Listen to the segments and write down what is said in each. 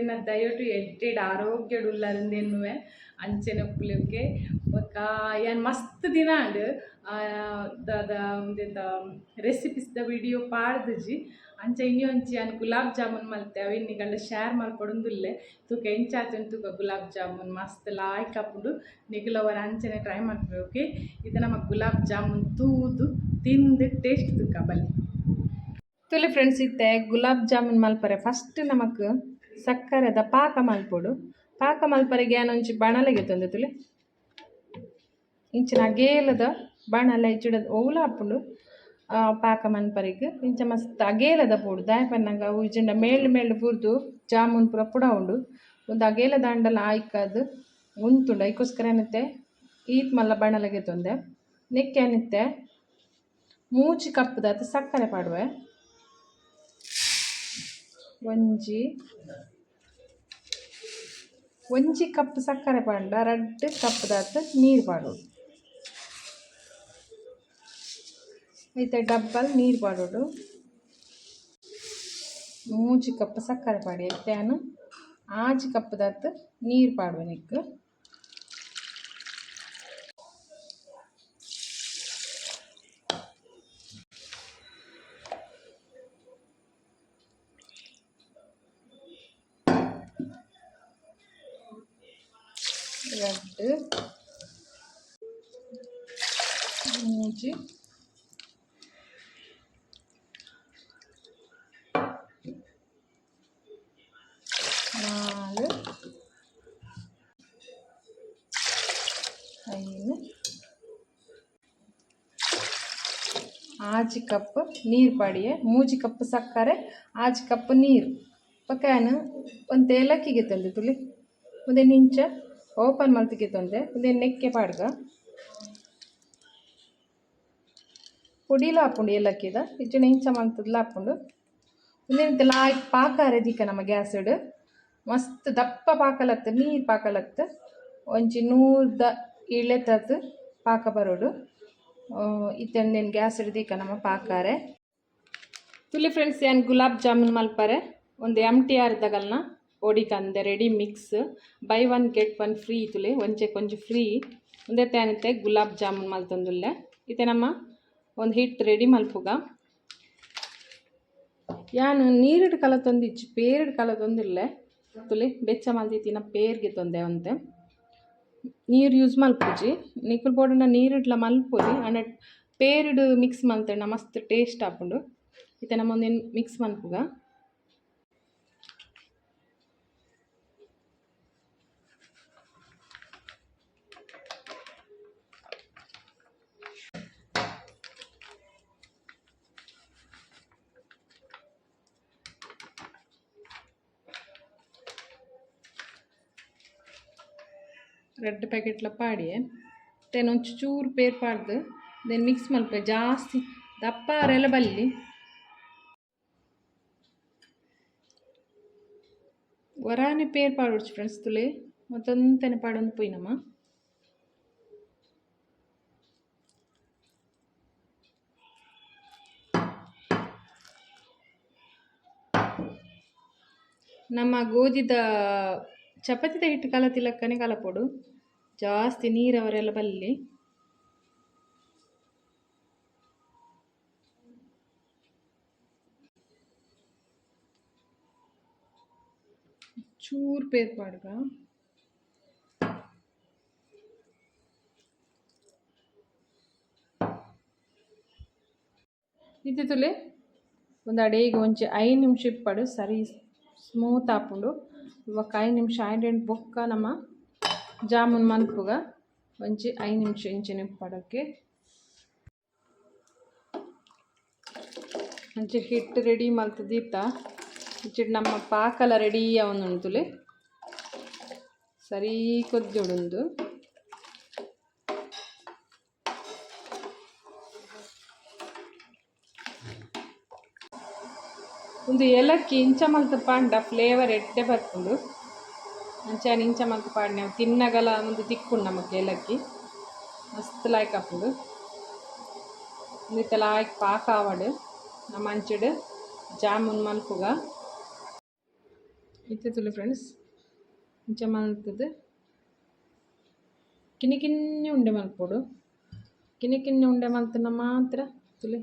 ದೇವೆರ್ನ ದಯೊಟು ಎಡ್ಡೆಡ್ ಆರೋಗ್ಯಡ್ ಉಲ್ಲರ್ ಎನ್ನುವೆ ಅಂಚೆನೆ ಉಪ್ಪುಲೆಕ್ಕೆ ಬೊಕ್ಕ ಯಾನ್ ಮಸ್ತ್ ದಿನ ಆಂಡ್ ದಾದ ಉಂದೆತ ರೆಸಿಪೀಸ್ ದ ವಿಡಿಯೋ ಪಾಡ್ದಿಜಿ. ಅಂಚ ಇನಿ ಒಂಜಿ ಯಾನ್ ಗುಲಾಬ್ ಜಾಮೂನ್ ಮಲ್ತೆ, ಅವೆನ್ ನಿಗಲ್ಡ ಶೇರ್ ಮಲ್ಪೊಡೊಂದುಲ್ಲೆ. ತೂಕ ಎಂಚಾತುಂಡು ತೂಕ. ಗುಲಾಬ್ ಜಾಮೂನ್ ಮಸ್ತ್ ಲಾಯ್ಕ್ ಆಪುಂಡು, ನಿಗುಲ ಒರ ಅಂಚನೆ ಟ್ರೈ ಮಲ್ಪುವೆ. ಓಕೆ, ಇತ್ತೆ ನಮ ಗುಲಾಬ್ ಜಾಮೂನ್ ತೂದು ತಿಂದು ಟೇಸ್ಟ್ ತೂಕ ಬಲ್ಲಿ. ತುಲೆ ಫ್ರೆಂಡ್ಸ್, ಇತ್ತೆ ಗುಲಾಬ್ ಜಾಮೂನ್ ಮಲ್ಪರೆ ಫಸ್ಟ್ ನಮಕ್ ಸಕ್ಕರೆದ ಪಾಕ ಮಲ್ಪೊಡು. ಪಾಕ ಮಲ್ಪರೆಗೆ ಯಾನ್ ಒಂಜಿ ಬಾಣಲೆಗೆ ತಂದೆ. ತುಲೆ, ಇಂಚಿನ ಅಗೇಲದ ಬಾಣಲೆ ಇಜ್ಜಿಡ ಒವ್ಲ ಆಪುಂಡು. ಪಾಕ ಮನ್ಪರೆಗ್ ಇಂಚ ಮಸ್ತ್ ಅಗೇಲದ ಬೋಡು. ದಾಯೆ ಪನ್ನಗ ಅವು ಇಜ್ಜಿಂಡ ಮೇಲ್ ಮೇಲ್ ಬೂರ್ದು ಜಾಮೂನ್ ಪೂರ ಪುಡ ಉಂಡು. ಒಂದು ಅಗೇಲದ ಆಂಡಲ ಆಯ್ಕಾದ್ ಉಂತುಂಡು. ಐಕೋಸ್ಕರ ಏನಿತ್ತೆ ಈತ್ ಮಲ್ಲ ಬಾಣಲೆಗೆ ತೊಂದೆ. ನೆಕ್ಕೆ ಏನಿತ್ತೆ ಮೂಜಿ ಕಪ್ದಾತ್ ಸಕ್ಕರೆ ಪಾಡುವೆ. ಒಂಜಿ ಒಂಜಿ ಕಪ್ ಸಕ್ಕರೆ ಪಾಂಡ ರಡ್ಡ್ ಕಪ್ದಾತ್ ನೀರು ಪಾಡೋಡು. ಐತೆ ಡಬ್ಬಲ್ ನೀರು ಪಾಡೋಡು. 3 ಕಪ್ ಸಕ್ಕರೆ ಪಾಡಿ ಇತ್ತೆ ಯಾನ್ 6 ಕಪ್ದಾತ್ ನೀರು ಪಾಡುವೆ ನೆಕ್ಕ್. ರಡ್ಡ್, ಮೂಜಿ, ನಾಲ್, ಐನ್, 6 ಕಪ್ ನೀರು ಪಾಡಿಯೆ. 3 ಕಪ್ ಸಕ್ಕರೆ, 6 ಕಪ್ ನೀರು. ಬೊಕ ಯಾನ್ ಒಂತೆ ಏಲಕ್ಕಿ ಗೆತೊಂದೆ. ತುಲಿ, ಉಂದೆನ್ ಇಂಚ ಓಪನ್ ಮಲ್ತ್ ಗೆತೊಂದೆ. ಉಂದೆನ್ ನೆಕ್ಕೆ ಪಾಡ್ಗ. ಪೊಡಿಲ ಆಪುಂಡು ಏಲಕ್ಕಿದ, ಇಜ್ಜಿಂಡ ಇಂಚ ಮಲ್ತುದ್ಲ ಆಪುಂಡು. ಉಂದೆನ್ ಲಾಯ್ಕ್ ಪಾಕಾರೆ ದೀಕ ನಮ್ಮ ಗ್ಯಾಸ್ಡ್. ಮಸ್ತ್ ದಪ್ಪ ಪಾಕಲತ್ತು, ನೀರು ಪಾಕಲತ್ತು, ಒಂಜಿ ನೂರ್ದ ಇಳೆತದ್ ಪಾಕ ಬರೋಡು. ಇತ್ತೆ ಉಂದೆನ್ ಗ್ಯಾಸ್ಡ್ ದೀಕ ನಮ್ಮ ಪಾಕಾರೆ. ತುಲಿ ಫ್ರೆಂಡ್ಸ್, ಯಾನ್ ಗುಲಾಬ್ ಜಾಮೂನ್ ಮಲ್ಪರೆ ಒಂದು ಎಮ್ ಟಿ ಆರ್ ದಗಲ್ನ ಓಡಿಕಂದೆ ready mix. Buy one get one free. ತುಲೆ, ಒಂಜೆಕ್ ಒಂಜಿ ಫ್ರೀ. ಉಂದೆತ್ತೆ ಯಾನಿತ್ತೆ ಗುಲಾಬ್ ಜಾಮೂನ್ ಮಲ್ತೊಂದುಲ್ಲೆ. ಇತ್ತೆ ನಮ್ಮ ಒಂದು ಹಿಟ್ಟು ರೆಡಿ ಮಲ್ಪುಗ. ಯಾನ್ ನೀರುಡ್ ಕಲತೊಂದಿಜ್ಜಿ, ಪೇರ್ಡ್ ಕಲತೊಂದಿಲ್ಲೆ. ತುಲೆ, ಬೆಚ್ಚ ಮಲ್ದಿತ್ತಿನ ಪೇರ್ಗೆ ತೊಂದೆ ಒಂತೆ. ನೀರು ಯೂಸ್ ಮಲ್ಪುಜಿ. ನಿಕುಲು ಬೋಡಂಡ ನೀರುಡ್ಲ ಮಲ್ಪೊಲಿ. ಆಂಡ ಪೇರ್ಡ್ ಮಿಕ್ಸ್ ಮಲ್ತಂಡ ಮಸ್ತ್ ಟೇಸ್ಟ್ ಆಪುಂಡು. ಇತ್ತೆ ನಮ ಉಂದೆನ್ ಮಿಕ್ಸ್ ಮಲ್ಪುಗ. ರಡ್ಡ್ ಪ್ಯಾಕೆಟ್ಲ ಪಾಡಿಯೆ. ಇತ್ತೆ ಒಂಚೂರು ಚೂರು ಪೇರ್ ಪಾಡ್ದು then mix ಮಲ್ಪೆ. ಜಾಸ್ತಿ ದಪ್ಪ ಆರೆಲ ಬಲ್ಲಿ. ಒರಾನೆ ಪೇರ್ ಪಾಡೊಡ್ಚಿ ಫ್ರೆಂಡ್ಸ್. ತುಲೆ, ಮತ್ತೊಂತನೆ ಪಾಡೊಂದು ಪೋಯಿನಮ್ಮ. ನಮ್ಮ ಗೋಧಿದ ಚಪಾತಿದ ಹಿಟ್ಟು ಕಲತಿಲಕ್ಕನೆ ಕಲಪೊಡು. ಜಾಸ್ತಿ ನೀರವರೆಲ್ಲ ಬಲ್ಲಿ. ಚೂರು ಪೇರ್ ಪಾಡ್ಗ. ಇತ್ತೆ ತುಲೆ, ಒಂದು ಅಡೇಗೆ ಒಂಜಿ 5 ನಿಮಿಷ ಇಪ್ಪಡು, ಸರಿ ಸ್ಮೂತ್ ಆಪುಂಡು. ಬೊಕ್ಕ 5 ನಿಮಿಷ ಆಯ್ಡೆಂಟ್ ಬೊಕ್ಕ ನಮ್ಮ ಜಾಮೂನ್ ಮನ್ಪುಗ. ಒಂಜಿ 5 ನಿಮಿಷ ಇಂಚಿನ ಇಪ್ಪಡಕ್ಕೆ. ಒಂಜಿ ಹಿಟ್ಟು ರೆಡಿ ಮಲ್ತ್ ದೀತ. ಇಂಚಿಡ್ ನಮ್ಮ ಪಾಕಲ ರೆಡಿ ಆವೊಂದುಂಡು. ತುಲೆ, ಸರಿ ಕೊದ್ದೊಡುಂದು. ಉಂದು ಏಲಕ್ಕಿ ಇಂಚ ಮಲ್ತ್ ಪಾಂಡ ಫ್ಲೇವರ್ ಎಡ್ಡೆ ಬರ್ಪುಂಡು. ಅಂಚ ಇಂಚ ಮಲ್ತ್ ಪಾಡ್ನೆ. ಅವು ತಿನ್ನಗಲ ಉಂದು ತಿಕ್ಕುಂಡು ನಮಕ್. ಏಲಕ್ಕಿ ಮಸ್ತ್ ಲಾಯ್ಕ್ ಆಪುಂಡು. ಉಂದೆತ ಲಾಯ್ಕ್ ಪಾಕ ಆವಡ್, ನಮ ಅಂಚಿಡ್ ಜಾಮೂನ್ ಮಲ್ಪುಗ. ಇತ್ತೆ ತೂಲೆ ಫ್ರೆಂಡ್ಸ್ ಇಂಚ ಮಲ್ತುದು ಕಿನ್ನಿ ಕಿನ್ನಿ ಉಂಡೆ ಮಲ್ಪೊಡು. ಕಿನ್ನಿ ಕಿನ್ನಿ ಉಂಡೆ ಮಲ್ತುಂಡ ಮಾತ್ರ ತೂಲೆ.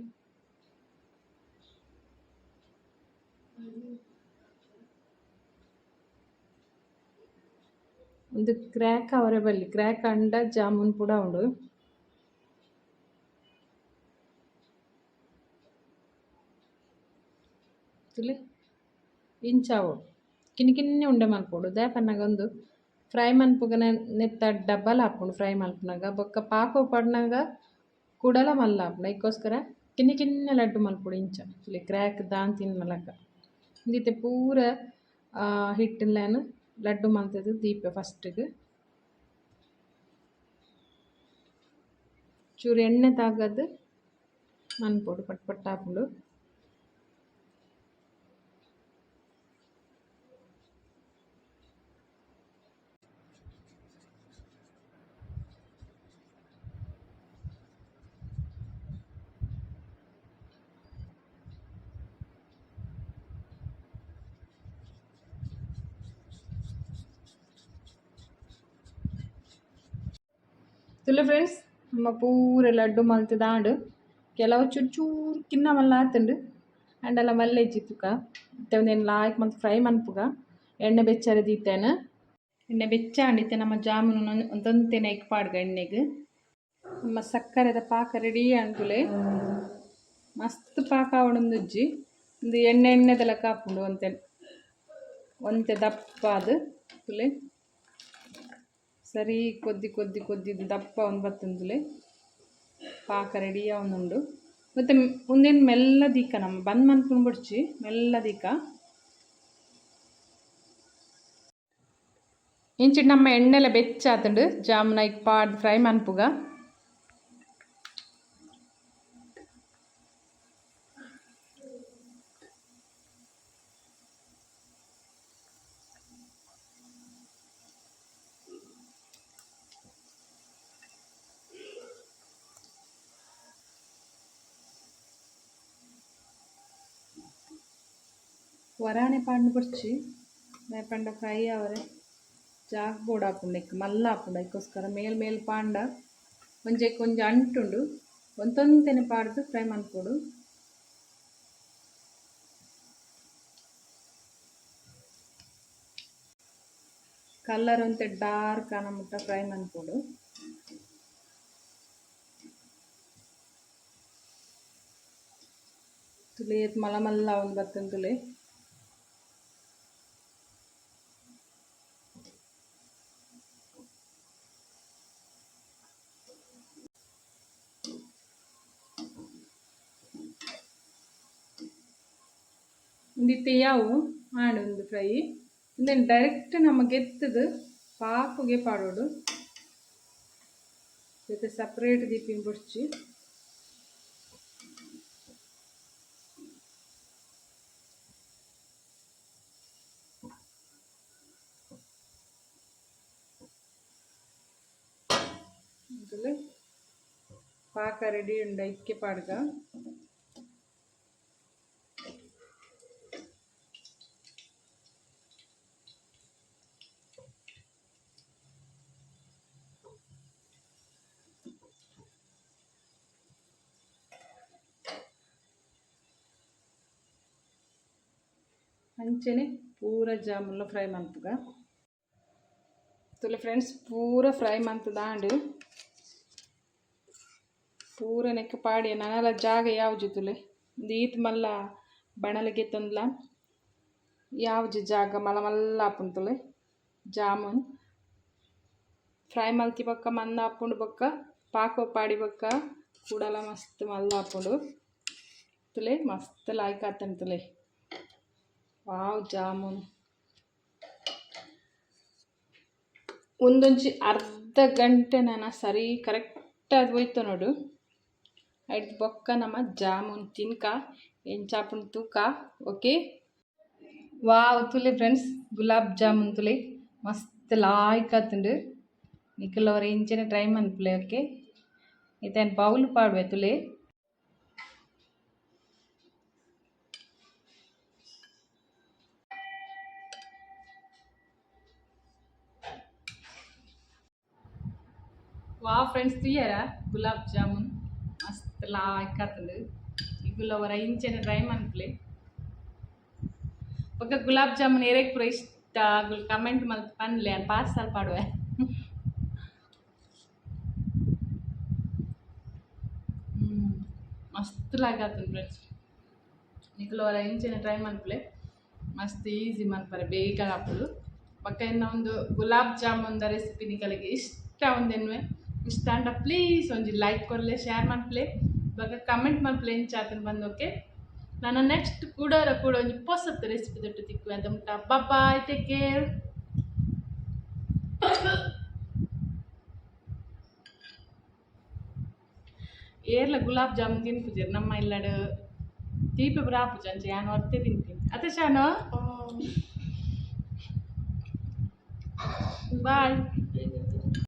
ಉಂದು ಕ್ರ್ಯಾಕ್ ಆವರೆ ಬಲ್ಲಿ, ಕ್ರ್ಯಾಕ್ ಆಂಡ ಜಾಮೂನ್ ಪೂರ ಉಂಡು. ತೂಲೆ ಇಂಚ ಆವೊಡು ಕಿನ್ನಿ ಕಿನ್ನಿ ಉಂಡೆ ಮಲ್ಪೊಡು. ದಾಯೆ ಪನ್ನಗ ಉಂದು ಫ್ರೈ ಮನ್ಪುಗನ ನೆತ್ತ ಡಬಲ್ ಆಪುಂಡು ಫ್ರೈ ಮಲ್ಪುನಗ ಬೊಕ್ಕ ಪಾಕೊ ಪಾಡ್ನಗ ಕುಡಲ ಮಲ್ಲ ಆಪುಂಡು. ಐಕೋಸ್ಕರ ಕಿನ್ನಿ ಕಿನ್ನಿ ಲಡ್ಡು ಮಲ್ಪೊಡು ಇಂಚ ತೂಲೆ ಕ್ರ್ಯಾಕ್ ದಾಂತಿನ ಲೆಕ್ಕ. ಉಂದು ಇತ್ತೆ ಪೂರ ಹಿಟ್ಟುನ್ ಲಡ್ಡು ಮಲ್ತುದು ದೀಪೆ ಫಸ್ಟ್ಗ್. ಚೂರು ಎಣ್ಣೆ ತಾಗದ್ ಮನ್ಪೊಡು ಪಟ್ ಪಟ್ ಆಪುಂಡು. ತೂಲೆ ಫ್ರೆಂಡ್ಸ್ ನಮ್ಮ ಪೂರ ಲಡ್ಡು ಮಲ್ತುದಾಂಡ್ ಕೆಲವು ಚೂರು ಚೂರು ಕಿನ್ನ ಮಲ್ಲ ಆತುಂಡು ಆಂಡಲ ಮಲ್ಲೆ ಇಜ್ಜಿ ತುಕ. ಇತ್ತೆ ಉಂದೆನ್ ಲಾಯ್ಕ್ ಮಲ್ತ್ ಫ್ರೈ ಮನ್ಪುಗ. ಎಣ್ಣೆ ಬೆಚ್ಚರೆ ದೀತೇನೆ. ಎಣ್ಣೆ ಬೆಚ್ಚ ಆಂಡ್ ಇತ್ತೆ ನಮ್ಮ ಜಾಮೂನು ಒಂತೊಂತೆನೆ ಐಕ್ ಪಾಡ್ಗ ಎಣ್ಣೆಗ್. ನಮ್ಮ ಸಕ್ಕರೆದ ಪಾಕ ರೆಡಿ ಆಂಡ್ ತೂಲೆ. ಮಸ್ತ್ ಪಾಕ ಆವೊಡೊಂದುಜ್ಜಿ ಉಂದು ಎಣ್ಣೆ ಎಣ್ಣೆದ ಲೆಕ್ಕ ಆಪುಂಡು ಒಂತೆ ಒಂತೆ ದಪ್ಪಾದ್ ತೂಲೆ. ಸರಿ ಕೊದ್ದಿ ಕೊದ್ದಿ ಕೊದ್ದಿ ದಪ್ಪ ಆವೊಂದು ಬತ್ತುಂಡು ತೂಲೆ. ಪಾಕ ರೆಡಿ ಆವೊಂದುಂಡು. ಬೊತ್ತ ಉಂದೆನ್ ಮೆಲ್ಲ ದೀಕ ನಮ ಬಂದ್ ಮನ್ಪುನ ಬೊಡ್ಚಿ ಮೆಲ್ಲ ದೀಕ. ಇಂಚಿಡ್ ನಮ್ಮ ಎಣ್ಣೆಲ ಬೆಚ್ಚ ಆತುಂಡು ಜಾಮೂನ್ ಐಕ್ ಪಾಡ್ದ್ ಫ್ರೈ ಮನ್ಪುಗ. ಒರಾನೆ ಪಾಡ್ಂಡ ಬೊಡ್ಚಿ ದಾಯೆ ಪಂಡ ಫ್ರೈ ಆವರೆ ಜಾಗ್ ಬೋಡಾಪುಂಡು ಐಕ್ ಮಲ್ಲ ಆಪುಂಡು ಐಕೋಸ್ಕರ ಮೇಲ್ ಮೇಲ್ ಪಾಂಡ ಒಂಜೆಕ್ ಒಂಜಿ ಅಂಟುಂಡು ಒಂತೊಂತೆನೆ ಪಾಡ್ದ್ ಫ್ರೈ ಮನ್ಪೊಡು. ಕಲರ್ ಒಂತೆ ಡಾರ್ಕ್ ಆನ ಮುಟ್ಟ ಫ್ರೈ ಮನ್ಪೊಡು. ತೂಲೆ ಏತ್ ಮಲ್ಲ ಮಲ್ಲ ಆವೊಂದು ಬತ್ತುಂಡು ತೂಲೆ. ಉಂದು ಇತ್ತೆ ಯಾವು ಆಂಡ್ ಉಂದು ಫ್ರೈ. ಉಂದೆನ್ ಡೈರೆಕ್ಟ್ ನಮ ಗೆತ್ತುದು ಪಾಕುಗೆ ಪಾಡೊಡು. ಬೇತೆ ಸಪರೇಟ್ ದೀಪಿನ ಬೊಡ್ಚಿ. ತೂಲೆ ಪಾಕ ರೆಡಿ ಉಂಡು ಐಕೆ ಪಾಡ್ಗ. ಅಂಚನೆ ಪೂರ ಜಾಮೂನ್ಲ ಫ್ರೈ ಮನ್ಪುಗ. ತೂಲೆ ಫ್ರೆಂಡ್ಸ್ ಪೂರ ಫ್ರೈ ಮಂತುದಾಂಡ್. ಪೂರ ನೆಕ್ಕ್ ಪಾಡ್ಯ ನನಲ ಜಾಗ ಯಾವುಜಿ ತೂಲೆ. ಉಂದು ಈತ್ ಮಲ್ಲ ಬಣಲೆ ಗೆತೊಂದುಲ ಯಾವುಜಿ ಜಾಗ ಮಲ್ಲ ಮಲ್ಲ ಆಪುಂಡು ತೂಲೆ ಜಾಮೂನ್. ಫ್ರೈ ಮಲ್ತಿ ಬೊಕ್ಕ ಮಂದ ಆಪುಂಡು ಬೊಕ್ಕ ಪಾಕೊ ಪಾಡಿ ಬೊಕ್ಕ ಕುಡಲ ಮಸ್ತ್ ಮಲ್ಲ ಆಪುಂಡು. ತೂಲೆ ಮಸ್ತ್ ಲಾಯ್ಕ್ ಆತುಂಡು ತೂಲೆ. ವಾವ್ ಜಾಮೂನ್. ಉಂದೊಂಜಿ ಅರ್ಧ ಗಂಟೆ ನನ ಸರಿ ಕರೆಕ್ಟ್ ಆದ್ ಒಯ್ತೊನೊಡು. ಐಡ್ದ್ ಬೊಕ್ಕ ನಮ ಜಾಮೂನ್ ತಿನ್ಕ ಎಂಚ ಆಪುಂಡು ತೂಕ ಓಕೆ. ವಾವ್ ತೂಲೆ ಫ್ರೆಂಡ್ಸ್ ಗುಲಾಬ್ ಜಾಮೂನ್ ತೂಲೆ ಮಸ್ತ್ ಲಾಯ್ಕ್ ಆತುಂಡು. ನಿಕುಲು ಒರ ಇಂಚನೆ ಟ್ರೈ ಮನ್ಪುಲೆ ಓಕೆ. ಇತ್ತೆ ಯಾನ್ ಬೌಲ್ ಪಾಡುವೆ ತೂಲೆ. ವಾ ಫ್ರೆಂಡ್ಸ್, ತೂಯರ ಗುಲಾಬ್ ಜಾಮೂನ್ ಮಸ್ತ್ ಲಾಯ್ಕ್ ಆತುಂಡು. ನಿಕುಲು ಒರ ಇಂಚೆನೆ ಟ್ರೈ ಮನ್ಪುಲೆ. ಬೊಕ್ಕ ಗುಲಾಬ್ ಜಾಮೂನ್ ಏರೆಗ್ ಪೂರ ಇಷ್ಟ, ಅಗುಲು ಕಮೆಂಟ್ ಮಲ್ತ್ ಪನ್ಲೆ, ಯಾನ್ ಪಾರ್ಸಲ್ ಪಾಡುವೆ. ಮಸ್ತ್ ಲಾಯ್ಕ್ ಆತುಂಡು ಫ್ರೆಂಡ್ಸ್. ನಿಕುಲು ಒರ ಇಂಚೆನೆ ಟ್ರೈ ಮನ್ಪುಲೆ. ಮಸ್ತ್ ಈಸಿ ಮನ್ಪರೆ, ಬೇಗ ಆಪುಂಡು. ಬೊಕ್ಕ ಎನ್ನ ಒಂದು ಗುಲಾಬ್ ಜಾಮೂನ್ the recipe ನಿಕಲೆಗ್ ಇಷ್ಟ ಉಂದೆನ್ವೆ. ಇಷ್ಟ ಆಂಡ ಪ್ಲೀಸ್ ಒಂಜಿ ಲೈಕ್ ಕೊರ್ಲೆ, ಶೇರ್ ಮನ್ಪುಲೆ, ಬೊಕ್ಕ ಕಮೆಂಟ್ ಮನ್ಪುಲೆ ಎಂಚ ಆತುಂಡು ಪಂದ್. ಓಕೆ, ನಾನು ನೆಕ್ಸ್ಟ್ ಕೂಡರ ಕೂಡ ಒಂಜಿ ಪೊಸತ್ ರೆಸಿಪಿ ದೊಟ್ಟು ತಿಕ್ಕುವೆ. ಅದ ಮುಟ್ಟ boy, take care. ಏರ್ಲ gulab jamun ತಿನ್ಪುಜೆರ್ ನಮ್ಮ ಇಲ್ಲಡ್. ತೀಪೆ ಪೂರ ಆಪುಜಿ, ಅಂಚ ಯಾನ್ ಒರ್ತೆ ತಿಂತೀನಿ ಅತೆ ಶಾನು. ಬಾಯ್.